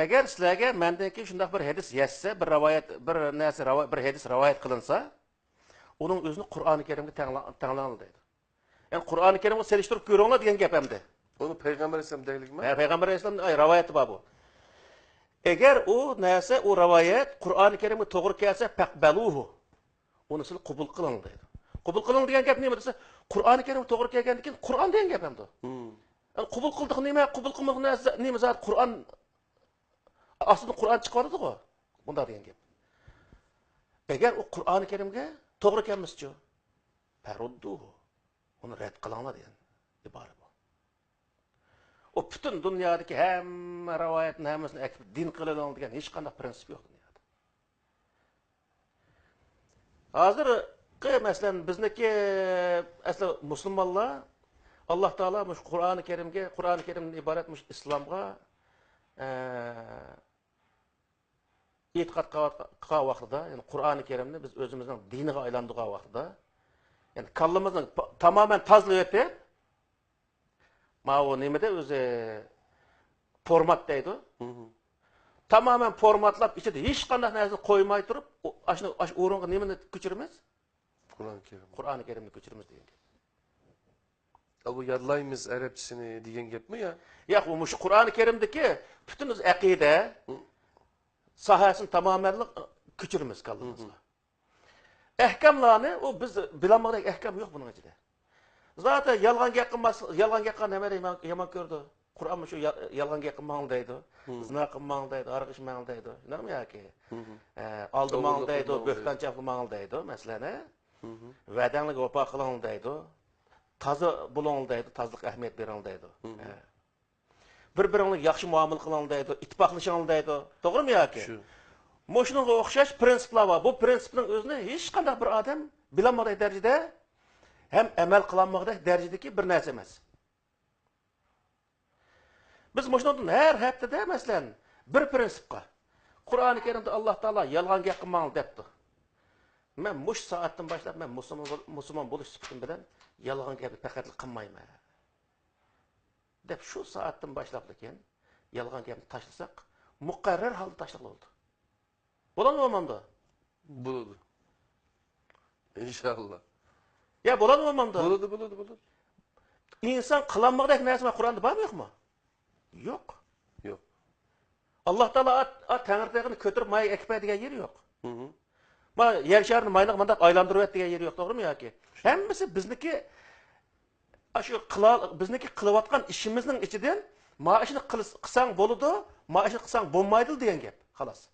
ئەگەر سىلەرگە مەندىن كېيىن شۇنداق بىر ھەدىس يەتسە، بىر رىۋايەت، بىر نەرسە، بىر ھەدىس رىۋايەت قىلىنسا، ئۇنىڭ ئۆزىنى قۇرئانى كەرىمگە تەڭلا-، تەڭلەڭلار دەيدۇ. يەنى قۇرئانى كەرىمگە سېلىشتۇرۇپ كۆرۈڭلار دېگەن گەپ ئەمدى. ئۇنى پەيغەمبەر ئەلەيھىسسالام دەيلىكمۇ؟ ھە، پەيغەمبەر ئەلەيھىسسالامنىڭ، ئاي، رىۋايىتى بار بۇ. ئەگەر ئۇ نەرسە، ئۇ رىۋايەت قۇرئانى كەرىمگە توغرا كەلسە، پەقبەلۇھۇ. ئۇنى سىلەر قوبۇل قىلىڭ دەيدۇ. قوبۇل قىلىڭ دېگەن گەپ نېمە دېسە، قۇرئانى كەرىم توغرا كەلگەندىن كېيىن قۇرئان دېگەن گەپ ئەمدى. ئەمدى قوبۇل قىلدۇق نېمە، قوبۇل قىلمىدۇق نەرسە، نېمە زادى قۇرئان، ئاستىدىن قۇرئان چىقىۋاتىدىغۇ. بۇنداق دېگەن گەپ. ئەگەر ئۇ قۇرئانى كەرىمگە توغرا كەلمىسىچۇ؟ فەرۇددۇھۇ. ئۇنى رەت قىلىڭلار دېگەن ئىبارە بۇ. ئۇ پۈتۈن دۇنيادىكى ھەممە رىۋايەتنى ھەممىسىنى ئەكىپ دىن قىلىۋېلىڭ دېگەن ھېچقانداق پرىنسىپ يوق دۇنيادا. ھازىرقى، مەسىلەن، بىزنىكى ئەسلى مۇسۇلمانلار ئاللا تائالا مۇشۇ قۇرئانى كەرىمگە، قۇرئانى كەرىمدىن ئىبارەت مۇشۇ ئىسلامغا، ئە، ئېتىقاد قىلىۋاتقان ۋاقتىدا، يەنى قۇرئانى كەرىمنى بىز ئۆزىمىزنىڭ دىنىغا ئايلاندۇرغان ۋاقتىدا، يەنى كاللىمىزنى پا-، تامامەن تازىلىۋېتىپ، ماۋۇ نېمىدە ئۆزى، فورمات دەيدۇ. تامامەن فورماتلاپ، ئىچىدە ھېچقانداق نەرسىنى قويماي تۇرۇپ، ئۇ-، ئاشۇ، ئاشۇ ئورۇنغا نېمىنى كۆچۈرىمىز؟ قۇرئان كەرىم. قۇرئانى كەرىمنى كۆچۈرىمىز دېگەن گەپ. ئا، بۇ يادلايمىز ئەرەبچىسىنى دېگەن گەپمۇ يا؟ ياق، ئۇ مۇشۇ قۇرئانى كەرىمدىكى پۈتۈن ئەقىدە ساھەسىنى تامامەنلا كۆچۈرىمىز كاللىمىزغا. ئەھكاملارنى ئۇ بىز بىلەلمىگۈدەك ئەھكام يوق بۇنىڭ ئىچىدە. زاتەن يالغان گەپ قىلماس، يالغان گەپ قىلغان ھەممە يامان، يامان كۆرىدۇ. قۇرئان مۇشۇ يا-، يالغان گەپ قىلماڭ دەيدۇ. زىنا قىلماڭ دەيدۇ، ھاراق ئىچمەڭ دەيدۇ. شۇنداقمۇ ياكى؟ ئە، ئالدىماڭ دەيدۇ، بۆھتان چاپلىماڭ دەيدۇ، مەسىلەن، ھە؟ ۋەدەڭلارگە ۋاپا قىلىڭ دەيدۇ. تازا بولۇڭ دەيدۇ، تازىلىققا ئەھمىيەت بېرىڭ دەيدۇ. ھە. بىر-بىرىڭلارگە ياخشى مۇئامىلە قىلىڭ دەيدۇ، ئىتتىپاقلىشىڭ دەيدۇ. توغرىمۇ ياكى؟ شۇ. مۇشۇنىڭغا ئوخشاش پرىنسىپلار بار. بۇ پرىنسىپنىڭ ئۆزىنى ھېچقانداق بىر ئادەم بىلەلمىگۈدەك دەرىجىدە ھەم ئەمەل قىلالمىغۇدەك دەرىجىدىكى بىر نەرسە ئەمەس. بىز مۇشۇنىڭدىن ھەر ھەپتىدە، مەسىلەن، بىر پرىنسىپقا، قۇرئانى كەرىمدە ئاللا تائالا يالغان گەپ قىلماڭ دەپتۇ. مەن مۇشۇ سائەتتىن باشلاپ مەن مۇسۇلمان بول-، مۇسۇلمان بولۇش سۈپىتىم بىلەن يالغان گەپنى پەقەتلا قىلمايمەن دەپ، شۇ سائەتتىن باشلاپلىكىن يالغان گەپنى تاشلىساق، مۇقەررەر ھالدا تاشلىغىلى بولىدۇ. بولامدۇ، بولمامدۇ؟ بولىدۇ. ئىنشاللا. يا، بولامدۇ، بولمامدۇ؟ بولىدۇ، بولىدۇ، بولىدۇ. ئىنسان قىلالمىغۇدەك نەرسە قۇرئاندا بارمۇ، يوقمۇ؟ يوق. يوق. ئاللا تائالا ئا، ئا، تەڭرىتاغنى كۆتۈرۈپ مايا ئەكىپە دېگەن يېرى يوق. ما يەر شارىنى ماينىغا مانداق ئايلاندۇرۇۋەت دېگەن يېرى يوق، توغرىمۇ ياكى؟ ھەممىسى بىزنىكى، ئاشۇ قىلا-، بىزنىڭكى قىلىۋاتقان ئىشىمىزنىڭ ئىچىدىن ما ئىشنى قىلس-، قىلساڭ بولىدۇ، ما ئىشنى قىلساڭ بولمايدۇ دېگەن گەپ، خالاس.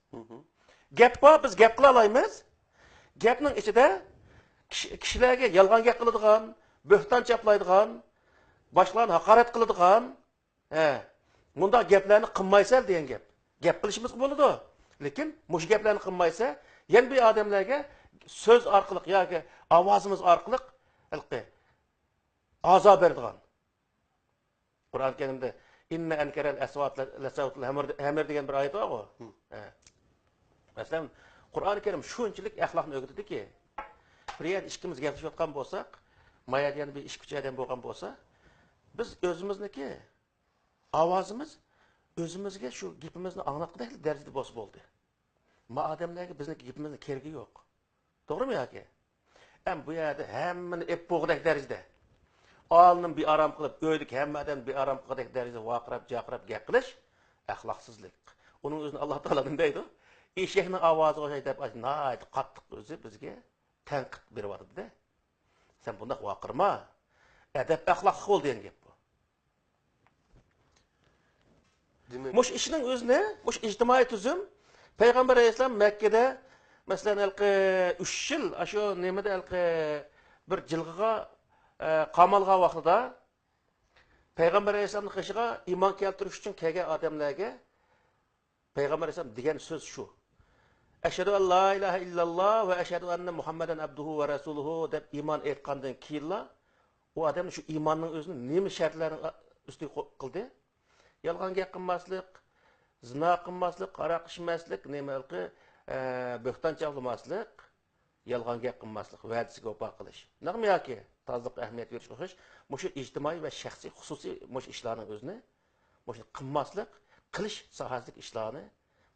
گەپ بار، بىز گەپ قىلالايمىز. گەپنىڭ ئىچىدە كىشى-، كىشىلەرگە يالغان گەپ قىلىدىغان، بۆھتان چاپلايدىغان، باشقىلارنى ھاقارەت قىلىدىغان، ھە، مۇنداق گەپلەرنى قىلمايسەن دېگەن گەپ. گەپ قىلىشىمىزغا بولىدۇ، لېكىن مۇشۇ گەپلەرنى قىلمايسەن، يەنە بىر ئادەملەرگە سۆز ئارقىلىق ياكى ئاۋازىمىز ئارقىلىق ھېلىقى ئازار بېرىدىغان. قۇرئان كەرىمدە، «ئىننە ئەنكەرەل ئەسۋاتى لەسەوتۇل ھەمىر» دېگەن بىر ئايەت بارغۇ. ھە. مەسىلەن، قۇرئان كەرىم شۇنچىلىك ئەخلاقنى ئۆگىتىدۇكى، بىر يەردە ئىككىمىز گەپلىشىۋاتقان بولساق، مايا دېگەن بىر ئىچكۈچى ئادەم بولغان بولسا، بىز ئۆزىمىزنىڭكى ئاۋازىمىز ئۆزىمىزگە شۇ گېپىمىزنى ئاڭلاتقۇدەك دەرىجىدە بولسا بولدى. ما ئادەملەرگە بىزنىڭ گېپىمىزنىڭ كېرىكى يوق. توغرىمۇ ياكى؟ ئەم بۇ يەردە ھەممىنى ئېپ بولغۇدەك دەرىجىدە، ئالنىم بىئارام قىلىپ، ئۆيدىكى ھەممە ئادەمنى بىئارام قىلغۇدەك دەرىجىدە ۋارقىراپ، جارقىراپ گەپ قىلىش ئەخلاقسىزلىق. ئۇنىڭ ئۆزىنى ئاللا تائالا نېمە دەيدۇ؟ ئېشەكنىڭ ئاۋازىغا ئوخشايدۇ دەپ، ناھايىتى قاتتىق ئۆزى بىزگە تەنقىد بېرىۋاتىدۇ-دە. سەن بۇنداق ۋارقىرىما، ئەدەپ-ئەخلاقلىق بول دېگەن گەپ بۇ. دېمەك، مۇشۇ ئىشنىڭ ئۆزىنى، مۇشۇ ئىجتىمائىي تۈزۈم، پەيغەمبەر ئەلەيھىسسالام مەككىدە، مەسىلەن، ھېلىقى ئۈچ يىل، ئاشۇ نېمىدە، ھېلىقى بىر جىلغىغا، ئە، قامالغان ۋاقتىدا، پەيغەمبەر ئەلەيھىسسالامنىڭ قېشىغا ئىمان كەلتۈرۈش ئۈچۈن كەلگەن ئادەملەرگە پەيغەمبەر ئەلەيھىسسالام دېگەن سۆز شۇ. «ئەشھەدۇ ئەن لا ئىلاھە ئىللاللا ۋە ئەشھەدۇ ئەننە مۇھەممەدەن ئەبدۇھۇ ۋە رەسۇلۇھۇ» دەپ ئىمان ئېيتقاندىن كېيىنلا، ئۇ ئادەم شۇ ئىماننىڭ ئۆزىنى نېمە شەرتلەرنىڭ ئۈستىگە قو-، قىلدى؟ يالغان گەپ قىلماسلىق، زىنا قىلماسلىق، ھاراق ئىچمەسلىك، نېمە ھېلىقى، ئە، بۆھتان چاپلىماسلىق، يالغان گەپ قىلماسلىق، ۋەدىسىگە ۋاپا قىلىش. نەقمۇ ياكى تازىلىققا ئەھمىيەت بېرىش ئوخشاش، مۇشۇ ئىجتىمائىي ۋە شەخسىي، خۇسۇسىي مۇشۇ ئىشلارنىڭ ئۆزىنى، مۇشۇنى قىلماسلىق، قىلىش ساھەسىدىكى ئىشلارنى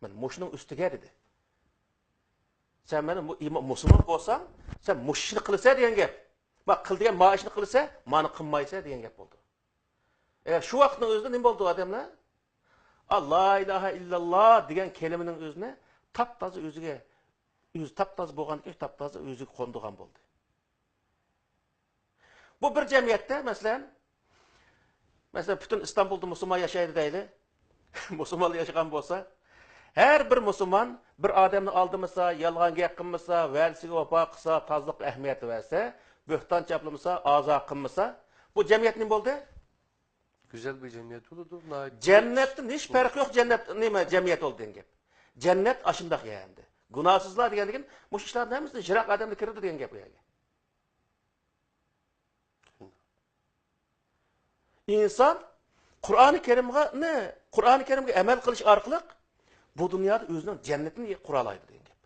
مەن مۇشۇنىڭ ئۈستىگە دېدى. سەن مانا مۇ-، ئىما-، مۇسۇلمان بولساڭ، سەن مۇشۇ ئىشنى قىلىسەن دېگەن گەپ. ما قىل دېگەن ما ئىشنى قىلىسەن، مانى قىلمايسەن دېگەن گەپ بولدى. ئە، شۇ ۋاقىتنىڭ ئۆزىدە نېمە بولدى ئادەملەر؟ ئا، لا ئىلاھە ئىللاللا دېگەن كەلىمىنىڭ ئۆزىنى تاپتازا ئۆزىگە، ئۆزى تاپتازا بولغاندىكىن، تاپتازا ئۆزىگە قوندۇرغان بولدى. بۇ بىر جەمئىيەتتە، مەسىلەن، مەسىلەن، پۈتۈن ئىستانبۇلدا مۇسۇلمان ياشايدۇ دەيلى. مۇسۇلمانلار ياشىغان بولسا، ھەر بىر مۇسۇلمان بىر ئادەمنى ئالدىمىسا، يالغان گەپ قىلمىسا، ۋەدىسىگە ۋاپا قىلسا، تازىلىققا ئەھمىيەت بەرسە، بۆھتان چاپلىمىسا، ئازا قىلمىسا، بۇ جەمئىيەت نېمە بولدى؟ گۈزەل بىر جەمئىيەت بولىدۇ. ناھايىتى جەننەتتىن ھېچ پەرقى يوق، جەننەت نېمە جەمئىيەت بولدى دېگەن گەپ. جەننەت ئاشۇنداق يەر ئەمدى. گۇناھسىزلار دېگەندىكىن مۇشۇ ئىشلارنىڭ ھەممىسى يىراق ئادەملەر كىرىدۇ دېگەن گەپ بۇ يەرگە. ئىنسان قۇرئانى كەرىمغا، نى، قۇرئانى كەرىمگە ئەمەل قىلىش ئارقىلىق بۇ دۇنيادا ئۆزىنىڭ جەننىتىنى قۇرالايدۇ دېگەن گەپ.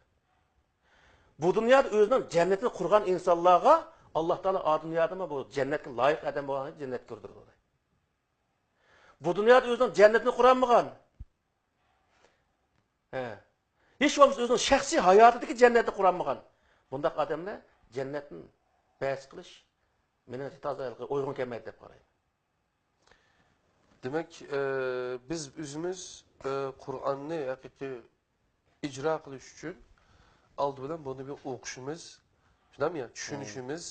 بۇ دۇنيادا ئۆزىنىڭ جەننىتىنى قۇرغان ئىنسانلارغا ئاللا تائالا ئا دۇنيادىمۇ بۇ جەننەتكە لايىق ئادەم بولغان جەننەتكە كىردۈرىدۇ. بۇ دۇنيادا ئۆزىنىڭ جەننىتىنى قۇرالمىغان، ھە، ھېچ بولمىسا ئۆزىنىڭ شەخسىي ھاياتىدىكى جەننەتنى قۇرالمىغان بۇنداق ئادەملەر جەننەتنى بەس قىلىش مېنىڭچە تازا ئۇيغۇن كەلمەيدۇ دەپ قارايمەن. دېمەك، ئە، بىز ئۆزىمىز، ئە، قۇرئاننى ھەقىقىي ئىجرا قىلىش ئۈچۈن ئالدى بىلەن بۇنى بىر ئوقۇشىمىز، شۇنداقمۇ يا؟ چۈشىنىشىمىز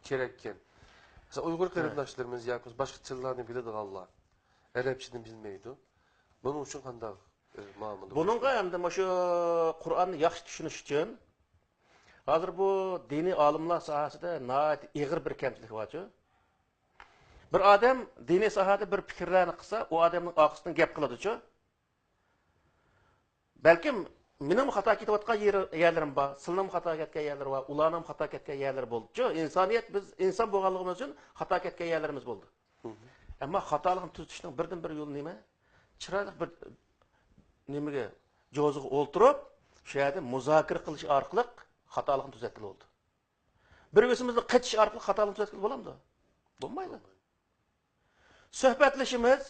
كېرەككەن. مەسىلەن، ئۇيغۇر قېرىنداشلىرىمىز ياكى بولمىسا باشقا تىللارنى بىلىدىغانلار ئەرەبچىنى بىلمەيدۇ. بۇنىڭ ئۈچۈن قانداق، ئە، مۇئامىلە بۇنىڭغا قىلىش كېرەك؟ ئەمدى مۇشۇ قۇرئاننى ياخشى چۈشىنىش ئۈچۈن، ھازىر بۇ دىنىي ئالىملار ساھەسىدە ناھايىتى ئېغىر بىر كەمچىلىك بارچۇ. بىر ئادەم دىنىي ساھەدە بىر پىكىرلەرنى قىلسا، ئۇ ئادەمنىڭ ئارقىسىدىن گەپ قىلىدۇچۇ. بەلكىم مېنىڭمۇ خاتا كېتىۋاتقان يېرى، يەرلىرىم بار، سىلىنىڭمۇ خاتا كەتكەن يەرلىرى بار، ئۇلارنىڭمۇ خاتا كەتكەن يەرلىرى بولىدۇچۇ. ئىنسانىيەت، بىز ئىنسان بولغانلىقىمىز ئۈچۈن خاتا كەتكەن يەرلىرىمىز بولىدۇ. مم. ئەمما خاتالىقنى تۈزىتىشنىڭ بىردىن بىر يولى نېمە؟ چىرايلىق بىر نېمىگە، جوزىغا ئولتۇرۇپ، شۇ يەردە مۇزاكىرە قىلىش ئارقىلىق خاتالىقنى تۈزەتكىلى بولىدۇ. بىر بىرىمىزدىن قېچىش ئارقىلىق خاتالىقنى تۈزەتكىلى بولامدۇ؟ بولمايدۇ. سۆھبەتلىشىمىز،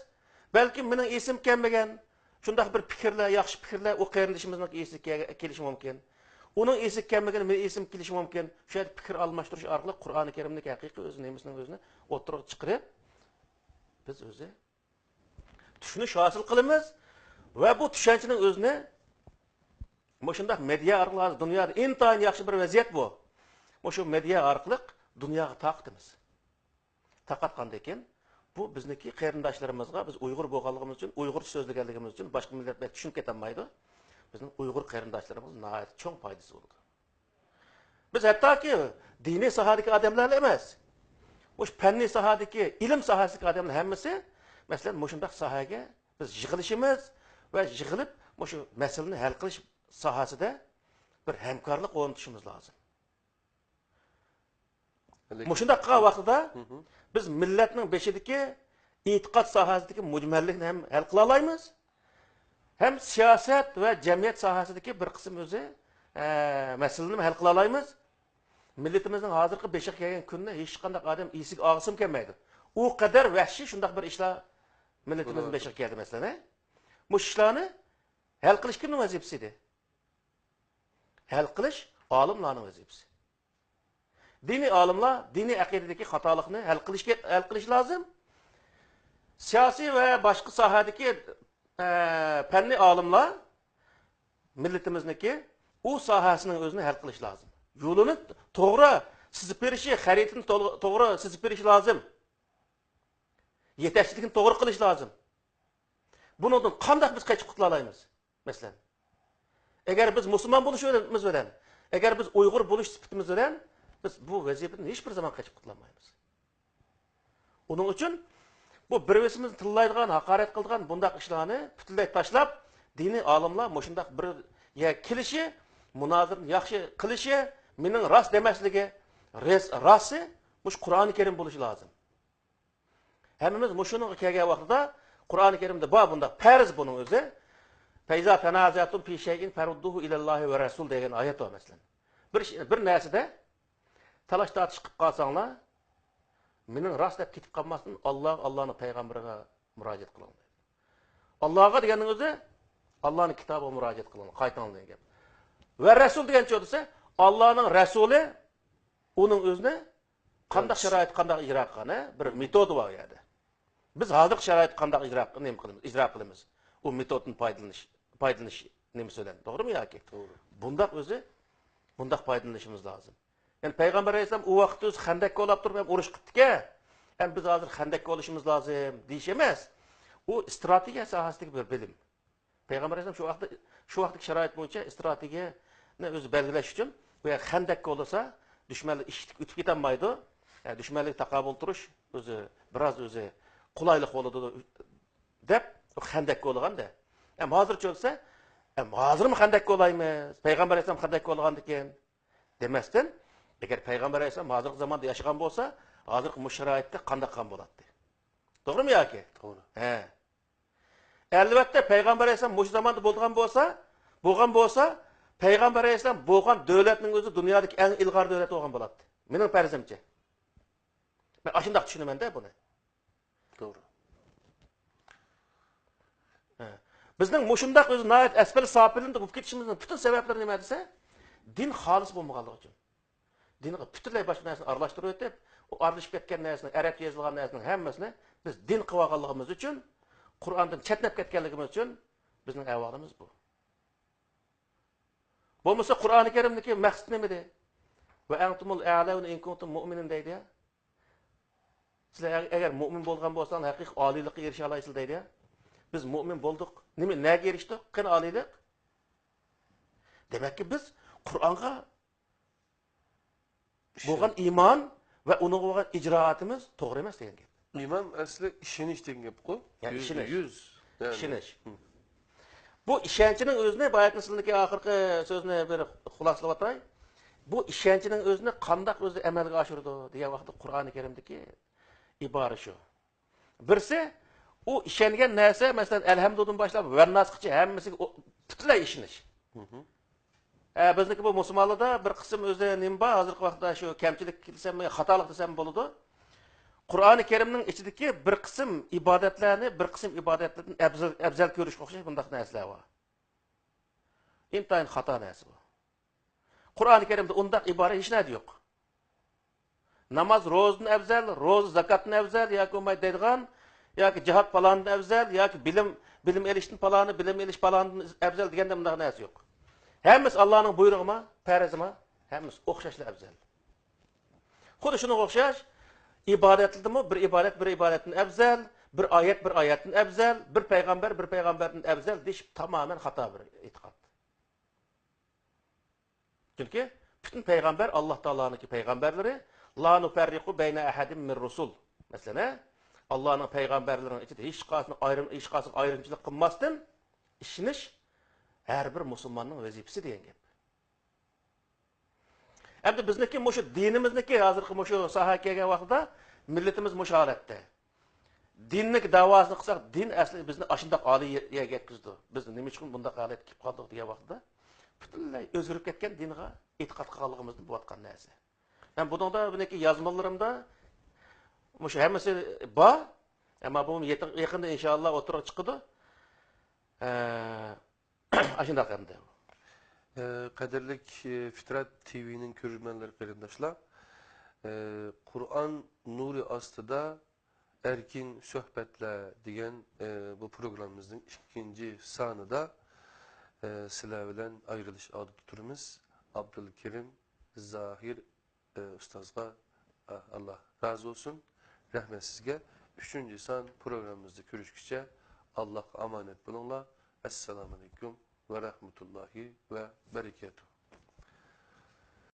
بەلكىم مېنىڭ ئېسىم كەلمىگەن شۇنداق بىر پىكىرلەر، ياخشى پىكىرلەر ئۇ قېرىندىشىمىزنىڭ ئېسىگە كە-، كېلىشى مۇمكىن. ئۇنىڭ ئېسىگە كەلمىگىنى مېنىڭ ئېسىمگە كېلىشى مۇمكىن. شۇ يەردە پىكىر ئالماشتۇرۇش ئارقىلىق قۇرئانى كەرىمنىڭ ھەقىقىي ئۆزى نېمىسىنىڭ ئۆزىنى ئوتتۇرىغا چىقىرىپ، بىز ئۆزى چۈشىنىش ھاسىل قىلىمىز ۋە بۇ چۈشەنچىنىڭ ئۆزىنى مۇشۇنداق مېدىيا ئارقىلىق ھازىر دۇنيادا ئىنتايىن ياخشى بىر ۋەزىيەت بۇ. مۇشۇ مېدىيا ئارقىلىق دۇنياغا تارقىتىمىز. تارقاتقاندىن كېيىن، بۇ بىزنىڭكى قېرىنداشلىرىمىزغا، بىز ئۇيغۇر بولغانلىقىمىز ئۈچۈن، ئۇيغۇرچە سۆزلىگەنلىكىمىز ئۈچۈن باشقا مىللەت بەك چۈشىنىپ كېتەلمەيدۇ. بىزنىڭ ئۇيغۇر قېرىنداشلىرىمىزغا ناھايىتى چوڭ پايدىسى بولىدۇ. بىز ھەتتاكى دىنىي ساھەدىكى ئادەملەرلا ئەمەس، مۇشۇ پەننىي ساھەدىكى، ئىلىم ساھەسىدىكى ئادەملەر ھەممىسى، مەسىلەن، مۇشۇنداق ساھەگە بىز يىغىلىشىمىز ۋە يىغىلىپ، مۇشۇ مەسىلىنى ھەل قىلىش ساھەسىدە بىر ھەمكارلىق ئورنىتىشىمىز لازىم. لېكىن مۇشۇنداق قىلغان ۋاقتىدا مھم. بىز مىللەتنىڭ بېشىدىكى ئېتىقاد ساھەسىدىكى مۈجمەللىكنى ھەم ھەل قىلالايمىز، ھەم سىياسەت ۋە جەمئىيەت ساھەسىدىكى بىر قىسىم ئۆزى، ئە، مەسىلىنى ھەل قىلالايمىز. مىللىتىمىزنىڭ ھازىرقى بېشىغا كەلگەن كۈننى ھېچقانداق ئادەم ئېسىگە ئالغۇسىمۇ كەلمەيدۇ. ئۇ قەدەر ۋەھشىي شۇنداق بىر ئىشلار مىللىتىمىزنىڭ بېشىغا كەلدى، مەسىلەن، ھە؟ مۇشۇ ئىشلارنى ھەل قىلىش كىمنىڭ ۋەزىپىسى ئىدى؟ ھەل قىلىش ئالىملارنىڭ ۋەزىپىسى. دىنىي ئالىملار دىنىي ئەقىدىدىكى خاتالىقنى ھەل قىلىشكە، ھەل قىلىش لازىم. سىياسىي ۋە باشقا ساھەدىكى، ئە، پەننىي ئالىملار مىللىتىمىزنىڭكى ئۇ ساھەسىنىڭ ئۆزىنى ھەل قىلىش لازىم. يولىنى توغرا سىزىپ بېرىشى، خەرىتىنى تول-، توغرا سىزىپ بېرىشى لازىم. يېتەكچىلىكنى توغرا قىلىش لازىم. بۇنىڭدىن قانداق بىز قېچىپ قۇتۇلالايمىز؟ مەسىلەن، ئەگەر بىز مۇسۇلمان بولۇشىمىز بىلەن، ئەگەر بىز ئۇيغۇر بولۇش سۈپىتىمىز بىلەن، بىز بۇ ۋەزىپىدىن ھېچبىر زامان قېچىپ قۇتۇلالمايمىز. ئۇنىڭ ئۈچۈن بۇ بىر-بىرىمىزنى تىللايدىغان، ھاقارەت قىلىدىغان بۇنداق ئىشلارنى پۈتۈنلەي تاشلاپ، دىنىي ئالىملار مۇشۇنداق بىر يەرگە كېلىشى، مۇنازىرىنى ياخشى قىلىشى، مېنىڭ راست دېمەسلىكى، رەس-، راستى مۇشۇ قۇرئانى كەرىم بولۇشى لازىم. ھەممىمىز مۇشۇنىڭغا كەلگەن ۋاقتىدا، قۇرئانى كەرىمدە بار بۇنداق پەرز بۇنىڭ ئۆزى. فَإِذَا تَنَازَعْتُمْ فِي شَيْءٍ فَرُدُّوهُ إِلَى اللَّهِ وَالرَّسُولِ دېگەن ئايەت بار، مەسىلەن. بىر ئىش، بىر نەرسىدە تالاش-تارتىش قىلىپ قالساڭلار، مېنىڭ راست دەپ كېتىپ قالماستىن، ئاللاغا، ئاللانىڭ پەيغەمبىرىگە مۇراجىئەت قىلىڭ دەيدۇ. ئاللاغا دېگەننىڭ ئۆزى، ئاللانىڭ كىتابىغا مۇراجىئەت قىلىڭ، قايتىڭ دېگەن گەپ. ۋە رەسۇل دېگەن چۆ دېسە، ئاللانىڭ رەسۇلى، ئۇنىڭ ئۆزىنى قانداق شارائىتتا قانداق ئىجرا قىلغان، ھە؟ بىر مېتودى بار ئۇ يەردە. بىز ھازىرقى شارائىتتا قانداق ئىجرا، نېمە قىلىمىز، ئىجرا قىلىمىز. ئۇ مېتودتىن پايدىلىنىش، پايدىلىنىش نېمىسى بىلەن، توغرىمۇ ياكى؟ توغرا. بۇنداق ئۆزى، بۇنداق پايدىلىنىشىمىز لازىم. يەنى پەيغەمبەر ئەلەيھىسسالام ئۇ ۋاقىتتا ئۆزى خەندەك كولاپ تۇرۇپ ھەم ئۇرۇش قىپتىكەن. ھەم بىز ھازىر خەندەك كولىشىمىز لازىم دېيىش ئەمەس. ئۇ ئىستراتېگىيە ساھەسىدىكى بىر بىلىم. پەيغەمبەر ئەلەيھىسسالام شۇ ۋاقىتتا، شۇ ۋاقىتتىكى شارائىت بويىچە ئىستراتېگىيەنى ئۆزى بەلگىلەش ئۈچۈن، بۇ يەر خەندەك كولىسا، دۈشمەنلەر ئىشىكتىن ئۆتۈپ كېتەلمەيدۇ. ھە، دۈشمەنلەرگە تاقابىل تۇرۇش ئۆزى، بىراز ئۆزى قولايلىق بولىدۇ، دەپ خەندەك كولىغان دە. ھەم ھازىرچە بولسا، ھەم ھازىرمۇ خەندەك كولايمىز، پەيغەمبەر ئەلەيھىسسالام خەندەك كولىغاندىكىن دېمەستىن، ئەگەر پەيغەمبەر ئەلەيھىسسالام ھازىرقى زاماندا ياشىغان بولسا، ھازىرقى مۇشۇ شارائىتتا قانداق قىلغان بولاتتى؟ توغرىمۇ ياكى؟ توغرا. ھە. ئەلۋەتتە، پەيغەمبەر ئەلەيھىسسالام مۇشۇ زاماندا بولغان بولسا، بولغان بولسا، پەيغەمبەر ئەلەيھىسسالام بولغان دۆلەتنىڭ ئۆزى دۇنيادىكى ئەڭ ئىلغار دۆلەت بولغان بولاتتى. مېنىڭ پەرىزىمچە. مەن ئاشۇنداق چۈشىنىمەن-دە بۇنى. توغرا. ھە. بىزنىڭ مۇشۇنداق ئۆزى ناھايىتى ئەسپەل ساپىلىندا بولۇپ كېتىشىمىزنىڭ پۈتۈن سەۋەبلىرى نېمە دېسە، دىن خالىس بولمىغانلىقى ئۈچۈن. دىنغا پۈتۈنلەي باشقا نەرسىنى ئارىلاشتۇرۇۋېتىپ، ئۇ ئارىلىشىپ كەتكەن نەرسىنىڭ، ئەرەبچە يېزىلغان نەرسىنىڭ ھەممىسىنى بىز دىن قىلىۋالغانلىقىمىز ئۈچۈن، قۇرئاندىن چەتنەپ كەتكەنلىكىمىز ئۈچۈن بىزنىڭ ئەھۋالىمىز بۇ. بولمىسا قۇرئانى كەرىمدىكى مەقسەت نېمىدى؟ «ۋە ئەنتۇمۇل ئەئلەۋنە ئىن كۇنتۇم مۇئمىنىن» دەيدۇ يا. سىلەر ئەگ-، ئەگەر مۇئمىن بولغان بولساڭلار، ھەقىقىي ئالىيلىققا ئېرىشەلايسىلەر دەيدۇ يا. بىز مۇئمىن بولدۇق. نېمە، نەگە ئېرىشتۇق؟ قېنى ئالىيلىق؟ دېمەككى، بىز قۇرئانغا بولغان ئىشەنچ. ئىمان ۋە ئۇنىڭغا بولغان ئىجرائاتىمىز توغرا ئەمەس دېگەن گەپ. ئىمان ئەسلى ئىشىنىش دېگەن گەپقۇ. يا، يۈز، ئىشىنىش. يۈز. يەنى. ئىشىنىش. ھم. بۇ ئىشەنچنىڭ ئۆزىنى، باياتىن سىزنىڭكى ئاخىرقى سۆزنى بىر خۇلاسىلىۋاتاي. بۇ ئىشەنچنىڭ ئۆزىنى قانداق ئۆزى ئەمەلگە ئاشۇرىدۇ دېگەن ۋاقىتتا قۇرئانى كەرىمدىكى ئىبارە شۇ. بىرسى، ئۇ ئىشەنگەن نەرسە، مەسىلەن، ئەلھەمدۇدىن باشلاپ ۋەنناسقىچە ھەممىسىگە ئۇ پۈتۈنلەي ئىشىنىش. مھم. ئە، بىزنىڭكى بۇ مۇسۇلمانلاردا بىر قىسىم ئۆزى نېمە بار، ھازىرقى ۋاقىتتا شۇ كەمچىلىك دېسەم، خاتالىق دېسەم بولىدۇ. قۇرئانى كەرىمنىڭ ئىچىدىكى بىر قىسىم ئىبادەتلەرنى بىر قىسىم ئىبادەتلەردىن ئەۋزەل، ئەۋزەل كۆرۈشكە ئوخشاش بۇنداق نەرسىلەر بار. ئىنتايىن خاتا نەرسە بۇ. قۇرئانى كەرىمدە ئۇنداق ئىبارە ھېچنەدە يوق. ناماز روزىدىن ئەۋزەل، روزا زاكاتتىن ئەۋزەل ياكى بولمايدۇ دەيدىغان، ياكى جىھاد پالانىدىن ئەۋزەل، ياكى بىلىم، بىلىم ئېلىشتىن پالانى، بىلىم ئېلىش پالانىدىن ئەۋزەل دېگەندە مۇنداق نەرسە يوق. ھەممىسى ئاللانىڭ بۇيرۇغىما، پەرزىما، ھەممىسى ئوخشاشلا ئەۋزەل. خۇددى شۇنىڭغا ئوخشاش، ئىبادەتلىرىمۇ بىر ئىبادەت بىر ئىبادەتتىن ئەۋزەل، بىر ئايەت بىر ئايەتتىن ئەۋزەل، بىر پەيغەمبەر بىر پەيغەمبەردىن ئەۋزەل دېيىش تامامەن خاتا بىر ئېتىقاد. چۈنكى پۈتۈن پەيغەمبەر ئاللا تائالانىڭكى پەيغەمبەرلىرى، لا نۇفەررىقۇ بەينە ئەھەدىم مىر رۇسۇل. مەسىلەن، ھە؟ ئاللانىڭ پەيغەمبەرلىرىنىڭ ئىچىدە ھېچقايسىنى ئايرىم-، ھېچقايسىغا ئايرىمچىلىق قىلماستىن ئىشىنىش ھەر بىر مۇسۇلماننىڭ ۋەزىپىسى دېگەن گەپ. ئەمدى بىزنىڭكى مۇشۇ دىنىمىزنىڭكى ھازىرقى مۇشۇ ساھەگە كەلگەن ۋاقتىدا مىللىتىمىز مۇشۇ ھالەتتە. دىننىڭ دەۋاسىنى قىلساق، دىن ئەسلى بىزنى ئاشۇنداق ئالىي يەرگە يەتكۈزىدۇ. بىز نېمە ئۈچۈن بۇنداق ھالەتكە كېلىپ قالدۇق دېگەن ۋاقتىدا، پۈتۈنلەي ئۆزگىرىپ كەتكەن دىنغا ئېتىقاد قىلغانلىقىمىزدىن بولۇۋاتقان نەرسە. ھەم بۇنىڭدا بۇنىڭكى يازمىلىرىمدا مۇشۇ ھەممىسى بار. ئەمما بۇ يېقىن-، يېقىندا ئىنشائاللا ئوتتۇرىغا چىقىدۇ. ئە، ئاشۇنداق ئەمدى. ئە، قەدىرلىك، ئە، فىترەت تىۋىنىڭ كۆرۈرمەنلىرى، قېرىنداشلار، ئە، قۇرئان نۇرى ئاستىدا ئەركىن سۆھبەتلەر دېگەن، ئە، بۇ پروگراممىمىزنىڭ ئىككىنچى سانىدا، ئە، سىلەر بىلەن ئايرىلىش ئالدىدا تۇرىمىز. ئابدۇلكېرىم زاھىر ئۇستازغا، ئاللا رازى بولسۇن. رەھمەت سىزگە. ئۈچىنچى سان پروگراممىمىزدا كۆرۈشكىچە ئاللاغا ئامانەت بولۇڭلار. ئەسسالامۇئەلەيكۇم ۋە رەھمەتۇللاھى ۋە بەرىكاتۇھ.